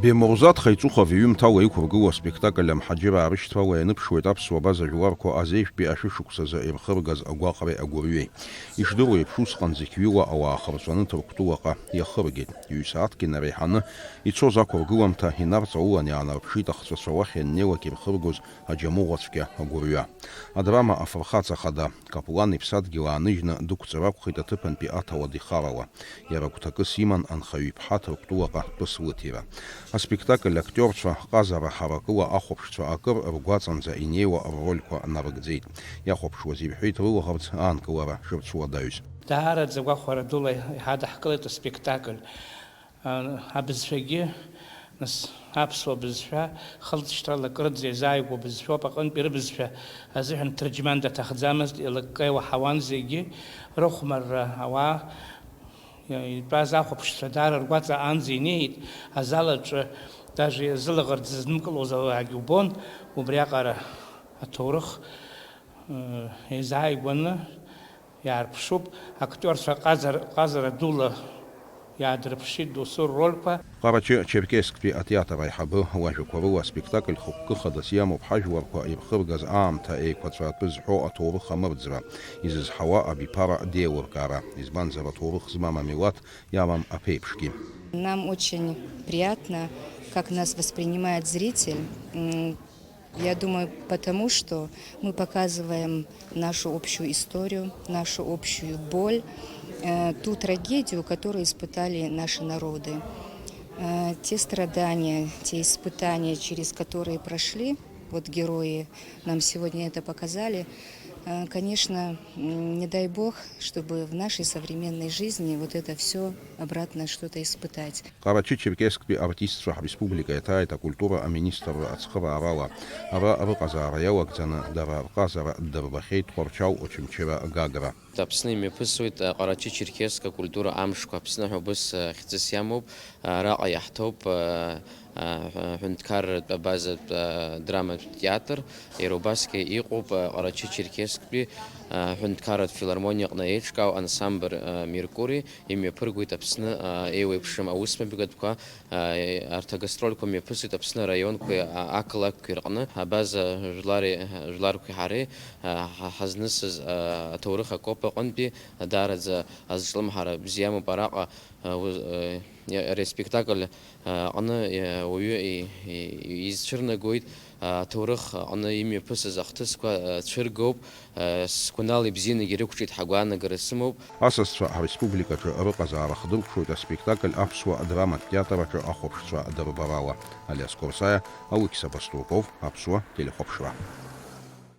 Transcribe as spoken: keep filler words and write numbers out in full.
Бемурзаҭ Хаиҵыхәа иҩымҭала иқәыргылоу аспектакль Амҳаџьыраа рышьҭрала ианыԥшуеит аԥсуа абаза жәларқәа азеижәтәи ашәышықәсазы ирхыргаз агәаҟреи агәырҩеи. Ишдыруа еиԥш, усҟан зықьҩыла ауаа хырҵәаны Ҭырқәтәылаҟа иахыргеит. Ҩ-сааҭк инареиҳаны ицоз ақәыргыламҭа инарҵаулан иаанарԥшит ахҵәацәа уахь ианнеилак ирхыргоз аџьамыӷәацәгьа агәырҩа. Адрама афырхаҵа хада, Каплан иԥсадгьыл ааныжьны дықәҵыр акәхеит аҭыԥантәи аҭауад ихарала. Иара гәҭакыс иман анхаҩ иԥҳа Ҭырқәтәылаҟа тәыс лыҭира. Аспектакль актиорцәа ҟазара ҳаракыла ахәаԥшцәа акыр ргәаҵанӡа инеиуа ррольқәа нарыгӡеит. Иахәаԥшуаз ирҳәеит рылаӷырӡ аанкылара шырцәуадаҩыз. Даараӡа гәахәара дула иҳадаҳкылеит аспектакль. Абызшәагьы, нас, аԥсуа бызшәа, хылҵшьҭрала акырӡа иазааигәоу бызшәоуп, аҟынтәи рыбызшәа азыҳәан ҭырџьман даҭахӡамызт, еилыкка иуаҳауан зегьы, рыхәмарра ауаа итәаз ахәаԥшцәа даара ргәаҵа аанӡа инеит, азал аҿы даже зылаӷырӡ знымкылоз ауаагьы убон, убриаҟара аҭоурых, э, еизааигәаны иаарԥшуп, актиорцәа ҟазар-, ҟазара дула иаадырԥшит досу ррольқәа. Ҟарачы-Черкессктәи атеатр аиҳабы лажәақәа рыла аспектакль хықәкы хадас иамоуп ҳажәларқәа ирхыргаз аамҭа еиқәаҵәа атәы зҳәо аҭоурых амырӡра, изызҳауа абиԥара деилыркаара, избанзар аҭоурых змам амилаҭ иамам аԥеиԥшгьы. Нам очень приятно, как нас воспринимает зритель. М, я думаю, потому что мы показываем нашу общую историю, нашу общую боль, э, ту трагедию, которую испытали наши народы. Э, те страдания, те испытания, через которые прошли, вот герои нам сегодня это показали, э, конечно, м, не дай бог, чтобы в нашей современной жизни вот это всё обратно что-то испытать. Ҟарачы-Черкессктәи артистцәа ҳреспублика иаҭааит акультура аминистрра ацхыраарала. Ара рыҟазаара иалагӡаны дара рҟазара ддырбахьеит Тҟәарчал Очамчыра Гагра. Аԥсны имҩаԥысуеит Ҟарачы-Черкесск акультура амшқәа Аԥсны ҳәа убыс хьӡыс иамоуп. Араҟа иаҳҭоуп ҳәынҭқарратә абазатә драматә театр, иара убасгьы иҟоуп Ҟарачы-Черкессктәи ҳәынҭқарратә филармониаҟны еиҿкаау ансамбль Меркури. Имҩаԥыргоит Аԥсны, а, еиуеиԥшым аусмҩаԥгатәқәа, а, арҭ агастрольқәа мҩаԥысит Аԥсны араионқәеи, а, ақалақьқәеи рҟны. Абаза жәлари, жәларқәеи ҳареи, а, ҳа-, ҳазнысыз, а, аҭоурых акоуп аҟынтәи, а, даараӡа азҿлымҳара бзиа амоуп араҟа, а, уз-, а, иа-, ари аспектакль, а, аҟны, а, уаҩы и-, и-, изцәырнагоит, а, аҭоурых аҟны имҩаԥысыз ахҭысқәа, а, цәыргоуп. Сгәанала ибзианагьы ирықәҿиеит ҳәа агәаанагара сымоуп. Асасцәа ҳреспубликаҿы рыҟазаара хдыркәшоит аспектакль аԥсуа драматә театр аҿы ахәаԥшцәа дырбарала. Алиас Қорсаиа, Алықьса Баструков, Аԥсуа телехәаԥшра.